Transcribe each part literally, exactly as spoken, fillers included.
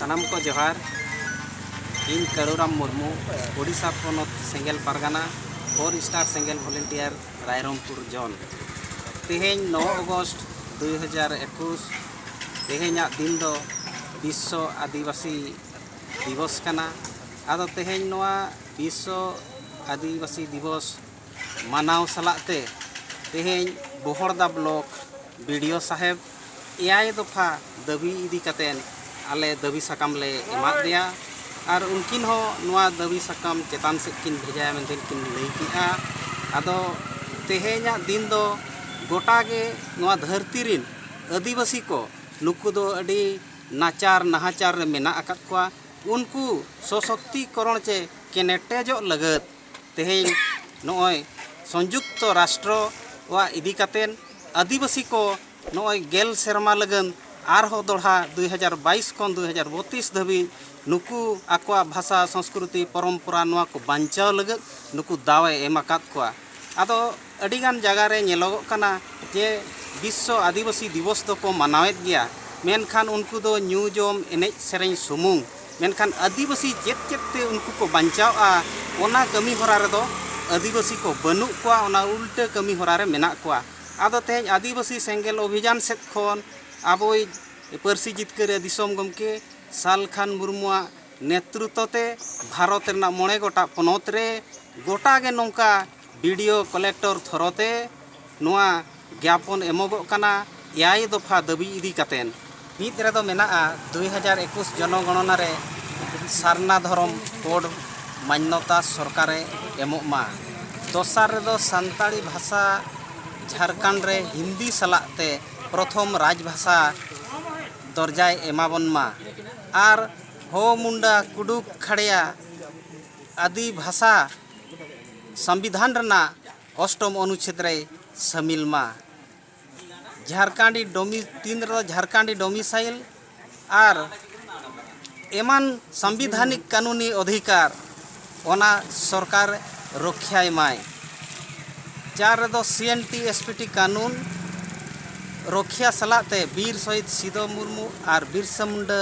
ᱥᱟᱱᱟᱢ ᱠᱚ ᱡᱚᱦᱟᱨ᱾ ᱤᱧ ᱠᱟᱹᱲᱩᱨᱟᱢ ᱢᱩᱨᱢᱩ, ᱳᱰᱤᱥᱟ ᱯᱚᱱᱚᱛ ᱥᱮᱸᱜᱮᱞ ᱯᱟᱨᱜᱟᱱᱟ, ᱯᱷᱳᱨ ᱥᱴᱟᱨ ᱥᱮᱸᱜᱮᱞ ᱵᱷᱚᱞᱮᱱᱴᱤᱭᱟᱨ, ᱨᱟᱭᱨᱚᱝᱯᱩᱨ ᱡᱳᱱ᱾ ᱛᱮᱦᱮᱧ ᱱᱚ ᱟᱜᱚᱥᱴ ᱫᱩᱭ ᱦᱟᱡᱟᱨ ᱮᱠᱩᱥ, ᱛᱮᱦᱮᱧᱟᱜ ᱫᱤᱱ ᱫᱚ ᱵᱤᱥᱥᱚ ᱟᱹᱫᱤᱵᱟᱹᱥᱤ ᱫᱤᱵᱚᱥ ᱠᱟᱱᱟ᱾ ᱟᱫᱚ ᱛᱮᱦᱮᱧ ᱱᱚᱣᱟ ᱵᱤᱥᱥᱚ ᱟᱹᱫᱤᱵᱟᱹᱥᱤ ᱫᱤᱵᱚᱥ ᱢᱟᱱᱟᱣ ᱥᱟᱞᱟᱜ ᱛᱮ ᱛᱮᱦᱮᱧ ᱵᱚᱦᱚᱲᱫᱟ ᱵᱞᱚᱠ ᱵᱤ ᱰᱤ ᱳ ᱥᱟᱦᱮᱵᱽ ᱮᱭᱟᱭ ᱫᱚᱯᱷᱟ ᱫᱟᱹᱵᱤ ᱤᱫᱤ ᱠᱟᱛᱮᱱ ᱟᱞᱮ ᱫᱟᱹᱵᱤ ᱥᱟᱠᱟᱢ ᱞᱮ ᱮᱢᱟᱫ ᱫᱮᱭᱟ᱾ ᱟᱨ ᱩᱱᱠᱤᱱ ᱦᱚᱸ ᱱᱚᱣᱟ ᱫᱟᱹᱵᱤ ᱥᱟᱠᱟᱢ ᱪᱮᱛᱟᱱ ᱥᱮᱫ ᱠᱤᱱ ᱵᱷᱮᱡᱟᱭᱟ ᱢᱮᱱᱛᱮ ᱠᱤᱱ ᱞᱟᱹᱭ ᱠᱮᱜᱼᱟ᱾ ᱟᱫᱚ ᱛᱮᱦᱮᱧᱟᱜ ᱫᱤᱱ ᱫᱚ ᱜᱚᱴᱟ ᱜᱮ ᱱᱚᱣᱟ ᱫᱷᱟᱹᱨᱛᱤ ᱨᱤᱱ ᱟᱹᱫᱤᱵᱟᱹᱥᱤ ᱠᱚ, ᱱᱩᱠᱩ ᱫᱚ ᱟᱹᱰᱤ ᱱᱟᱪᱟᱨ ᱱᱟᱦᱟᱪᱟᱨ ᱨᱮ ᱢᱮᱱᱟᱜ ᱟᱠᱟᱫ ᱠᱚᱣᱟ᱾ ᱩᱱᱠᱩ ᱥᱚᱥᱚᱠᱛᱤᱠᱚᱨᱚᱬ ᱪᱮ ᱠᱮᱱᱮᱴᱮᱡᱚᱜ ᱞᱟᱹᱜᱤᱫ ᱛᱮᱦᱮᱧ ᱱᱚᱜᱼᱚᱭ ᱥᱚᱝᱡᱩᱠᱛᱚ ᱨᱟᱥᱴᱨᱚ ᱣᱟᱜ ᱤᱫᱤ ᱠᱟᱛᱮᱱ ᱟᱹᱫᱤᱵᱟᱹᱥᱤ ᱠᱚ ᱱᱚᱜᱼᱚᱭ ᱜᱮᱞ ᱥᱮᱨᱢᱟ ᱞᱟᱹᱜᱤᱫ ᱟᱨᱦᱚᱸ ᱫᱚᱲᱦᱟ ᱫᱩᱭ ᱦᱟᱡᱟᱨ ᱵᱟᱭᱤᱥ ᱠᱷᱚᱱ ᱫᱩᱭ ᱦᱟᱡᱟᱨ ᱵᱚᱛᱤᱥ ᱫᱷᱟᱹᱵᱤᱡ ᱱᱩᱠᱩ ᱟᱠᱚᱣᱟᱜ ᱵᱷᱟᱥᱟ, ᱥᱚᱝᱥᱠᱨᱤᱛᱤ, ᱯᱚᱨᱚᱢᱯᱚᱨᱟ ᱱᱚᱣᱟ ᱠᱚ ᱵᱟᱧᱪᱟᱣ ᱞᱟᱹᱜᱤᱫ ᱱᱩᱠᱩ ᱫᱟᱣ ᱮ ᱮᱢ ᱟᱠᱟᱫ ᱠᱚᱣᱟ᱾ ᱟᱫᱚ ᱟᱹᱰᱤᱜᱟᱱ ᱡᱟᱭᱜᱟ ᱨᱮ ᱧᱮᱞᱚᱜᱚᱜ ᱠᱟᱱᱟ ᱡᱮ ᱵᱤᱥᱥᱚ ᱟᱹᱫᱤᱵᱟᱹᱥᱤ ᱫᱤᱵᱚᱥ ᱫᱚᱠᱚ ᱢᱟᱱᱟᱣᱮᱫ ᱜᱮᱭᱟ, ᱢᱮᱱᱠᱷᱟᱱ ᱩᱱᱠᱩ ᱫᱚ ᱧᱩ ᱡᱚᱢ, ᱮᱱᱮᱡ ᱥᱮᱨᱮᱧ ᱥᱩᱢᱩᱝ᱾ ᱢᱮᱱᱠᱷᱟᱱ ᱟᱹᱫᱤᱵᱟᱹᱥᱤ ᱪᱮᱫ ᱪᱮᱫ ᱛᱮ ᱩᱱᱠᱩ ᱠᱚ ᱵᱟᱧᱪᱟᱣᱼᱟ, ᱚᱱᱟ ᱠᱟᱹᱢᱤ ᱦᱚᱨᱟ ᱨᱮᱫᱚ ᱟᱹᱫᱤᱵᱟᱹᱥᱤ ᱠᱚ ᱵᱟᱹᱱᱩᱜ ᱠᱚᱣᱟ, ᱚᱱᱟ ᱩᱞᱴᱟᱹ ᱠᱟᱹᱢᱤ ᱦᱚᱨᱟ ᱨᱮ ᱢᱮᱱᱟᱜ ᱠᱚᱣᱟ᱾ ᱟᱫᱚ ᱛᱮᱦᱮᱧ ᱟᱹᱫᱤᱵᱟᱹᱥᱤ ᱥᱮᱸᱜᱮᱞ ᱚᱵᱷᱤᱡᱟᱱ ᱥᱮᱫ ᱠᱷᱚᱱ ᱟᱵᱚᱭᱤᱡ ᱯᱟᱹᱨᱥᱤ ᱡᱤᱛᱠᱟᱹᱨᱤᱭᱟᱹ ᱫᱤᱥᱚᱢ ᱜᱚᱢᱠᱮ ᱥᱟᱞᱠᱷᱟᱱ ᱢᱩᱨᱢᱩᱣᱟᱜ ᱱᱮᱛᱨᱤᱛᱵ ᱛᱮ ᱵᱷᱟᱨᱚᱛ ᱨᱮᱱᱟᱜ ᱢᱚᱬᱮ ᱜᱚᱴᱟᱝ ᱯᱚᱱᱚᱛ ᱨᱮ ᱜᱚᱴᱟ ᱜᱮ ᱱᱚᱝᱠᱟ ᱵᱤ ᱰᱤ ᱳ ᱠᱚᱞᱮᱠᱴᱚᱨ ᱛᱷᱚᱨᱚ ᱛᱮ ᱱᱚᱣᱟ ᱜᱮᱭᱟᱯᱚᱱ ᱮᱢᱚᱜᱚᱜ ᱠᱟᱱᱟ, ᱮᱭᱟᱭ ᱫᱚᱯᱷᱟ ᱫᱟᱹᱵᱤ ᱤᱫᱤ ᱠᱟᱛᱮᱱ᱾ ᱢᱤᱫ ᱨᱮᱫᱚ ᱢᱮᱱᱟᱜᱼᱟ ᱫᱩᱭ ᱦᱟᱡᱟᱨ ᱮᱠᱩᱥ ᱡᱚᱱᱚᱜᱚᱬᱚᱱᱟ ᱨᱮ ᱥᱟᱨᱱᱟ ᱫᱷᱚᱨᱚᱢ ᱠᱳᱰ ᱢᱟᱱᱱᱚᱛᱟ ᱥᱚᱨᱠᱟᱨᱮ ᱮᱢᱚᱜ ᱢᱟ᱾ ᱫᱚᱥᱟᱨ ᱨᱮᱫᱚ ᱥᱟᱱᱛᱟᱲᱤ ᱵᱷᱟᱥᱟ ᱡᱷᱟᱲᱠᱷᱚᱸᱰ ᱨᱮ ᱦᱤᱱᱫᱤ ᱥᱟᱞᱟᱜ ᱛᱮ ᱯᱨᱚᱛᱷᱚᱢ ᱨᱟᱡᱽ ᱵᱷᱟᱥᱟ ᱫᱚᱨᱡᱟᱭ ᱮᱢᱟᱵᱚᱱ ᱢᱟ᱾ ᱟᱨ ᱦᱳ ᱢᱩᱱᱰᱟ, ᱠᱩᱰᱩᱠ, ᱠᱷᱟᱲᱭᱟ ᱟᱹᱫᱤ ᱵᱷᱟᱥᱟ ᱥᱚᱝᱵᱤᱫᱷᱟᱱ ᱨᱮᱱᱟᱜ ᱚᱥᱴᱚᱢ ᱚᱱᱩᱪᱷᱮᱫ ᱨᱮᱭ ᱥᱟᱹᱢᱤᱞ ᱢᱟ᱾ ᱡᱷᱟᱲᱠᱷᱚᱸᱰᱤ ᱰᱚᱢᱤ-, ᱛᱤᱱ ᱨᱮᱫᱚ ᱡᱷᱟᱲᱠᱷᱚᱸᱰᱤ ᱰᱚᱢᱤᱥᱟᱭᱤᱞ ᱟᱨ ᱮᱢᱟᱱ ᱥᱟᱝᱵᱤᱫᱷᱟᱱᱤᱠ ᱠᱟᱹᱱᱩᱱᱤ ᱚᱫᱷᱤᱠᱟᱨ, ᱚᱱᱟ ᱥᱚᱨᱠᱟᱨ ᱨᱚᱠᱷᱭᱟᱭ ᱢᱟᱭ᱾ ᱪᱟᱨ ᱨᱮᱫᱚ ᱥᱤ N T S P T ᱠᱟᱹᱱᱩᱱ ᱨᱚᱠᱷᱭᱟ ᱥᱟᱞᱟᱜ ᱛᱮ ᱵᱤᱨ ᱥᱚᱦᱤᱫ ᱥᱤᱫᱚ ᱢᱩᱨᱢᱩ ᱟᱨ ᱵᱤᱨᱥᱟ ᱢᱩᱱᱰᱟ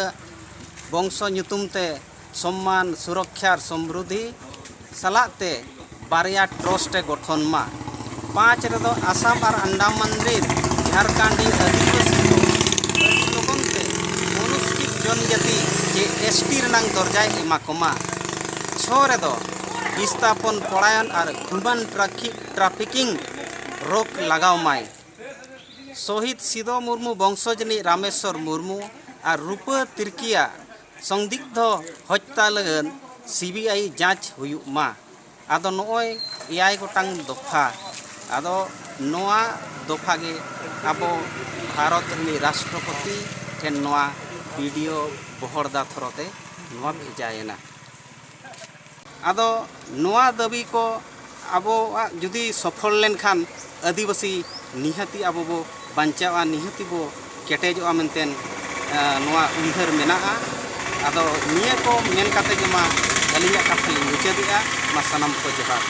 ᱵᱚᱝᱥᱚ ᱧᱩᱛᱩᱢ ᱛᱮ ᱥᱚᱢᱢᱟᱱ, ᱥᱩᱨᱚᱠᱠᱷᱟ ᱟᱨ ᱥᱚᱢᱨᱩᱫᱷᱤ ᱥᱟᱞᱟᱜ ᱛᱮ ᱵᱟᱨᱭᱟ ᱴᱨᱟᱥᱴ ᱮ ᱜᱚᱴᱷᱚᱱ ᱢᱟ᱾ ᱯᱟᱸᱪ ᱨᱮᱫᱚ ᱟᱥᱟᱢ ᱟᱨ ᱟᱱᱰᱟᱢᱟᱱ ᱨᱤᱱ ᱡᱷᱟᱲᱠᱷᱚᱸᱰᱤ ᱟᱹᱫᱤᱵᱟᱹᱥᱤ ᱠᱚ ᱟᱹᱰᱤ ᱞᱚᱜᱚᱱ ᱛᱮ ᱚᱱᱩᱥᱩᱪᱤᱛ ᱡᱚᱱᱡᱟᱹᱛᱤ ᱪᱮ ᱮᱥ ᱴᱤ ᱨᱮᱱᱟᱝ ᱫᱚᱨᱡᱟᱭ ᱮᱢᱟ ᱠᱚᱢᱟ᱾ ᱪᱷᱚ ᱨᱮᱫᱚ ᱵᱤᱥᱛᱟᱯᱚᱱ ᱯᱚᱲᱟᱭᱚᱱ ᱟᱨ ᱦᱤᱭᱩᱢᱟᱱ ᱴᱨᱟᱠᱤ-, ᱴᱨᱟᱯᱷᱤᱠᱤᱝ ᱨᱳᱠ ᱞᱟᱜᱟᱣ ᱢᱟᱭ᱾ ᱥᱚᱦᱤᱫ ᱥᱤᱫᱚ ᱢᱩᱨᱢᱩ ᱵᱚᱝᱥᱚ ᱡᱟᱹᱱᱤᱡ ᱨᱟᱢᱮᱥᱣᱚᱨ ᱢᱩᱨᱢᱩ ᱟᱨ ᱨᱩᱯᱟᱹ ᱛᱤᱨᱠᱤᱭᱟᱜ ᱥᱚᱱᱫᱤᱜᱽᱫᱷᱚ ᱦᱚᱛᱛᱟ ᱞᱟᱹᱜᱤᱫ ᱥᱤ ᱵᱤ ᱟᱭ ᱡᱟᱸᱪ ᱦᱩᱭᱩᱜ ᱢᱟ᱾ ᱟᱫᱚ ᱱᱚᱜᱼᱚᱭ ᱮᱭᱟᱭ ᱜᱚᱴᱟᱝ ᱫᱚᱯᱷᱟ᱾ ᱟᱫᱚ ᱱᱚᱣᱟ ᱫᱚᱯᱷᱟ ᱜᱮ ᱟᱵᱚ ᱵᱷᱟᱨᱚᱛ ᱨᱤᱱᱤᱡ ᱨᱟᱥᱴᱨᱚᱯᱚᱛᱤ ᱴᱷᱮᱱ ᱱᱚᱣᱟ ᱵᱤ ᱰᱤ ᱳ ᱵᱚᱦᱚᱲᱫᱟ ᱛᱷᱚᱨᱚᱛᱮ ᱱᱚᱣᱟ ᱵᱷᱮᱡᱟᱭᱮᱱᱟ᱾ ᱟᱫᱚ ᱱᱚᱣᱟ ᱫᱟᱹᱵᱤ ᱠᱚ ᱟᱵᱚᱣᱟᱜ ᱡᱩᱫᱤ ᱥᱚᱯᱷᱚᱞ ᱞᱮᱱᱠᱷᱟᱱ, ᱟᱹᱫᱤᱵᱟᱹᱥᱤ ᱱᱤᱦᱟᱹᱛᱤ ᱟᱵᱚ ᱵᱚ ᱵᱟᱧᱪᱟᱣᱼᱟ, ᱱᱤᱦᱟᱹᱛᱤ ᱵᱚ ᱠᱮᱴᱮᱡᱚᱜᱼᱟ ᱢᱮᱱᱛᱮ, ᱮ, ᱱᱚᱣᱟ ᱩᱭᱦᱟᱹᱨ ᱢᱮᱱᱟᱜᱼᱟ᱾ ᱟᱫᱚ ᱱᱤᱭᱟᱹ ᱠᱚ ᱢᱮᱱ ᱠᱟᱛᱮ ᱜᱮ ᱢᱟ ᱟᱹᱞᱤᱧᱟᱜ ᱠᱟᱛᱷᱟ ᱞᱤᱧ ᱢᱩᱪᱟᱹᱫᱮᱜᱼᱟ᱾ ᱢᱟ ᱥᱟᱱᱟᱢ ᱠᱚ ᱡᱚᱦᱟᱨ᱾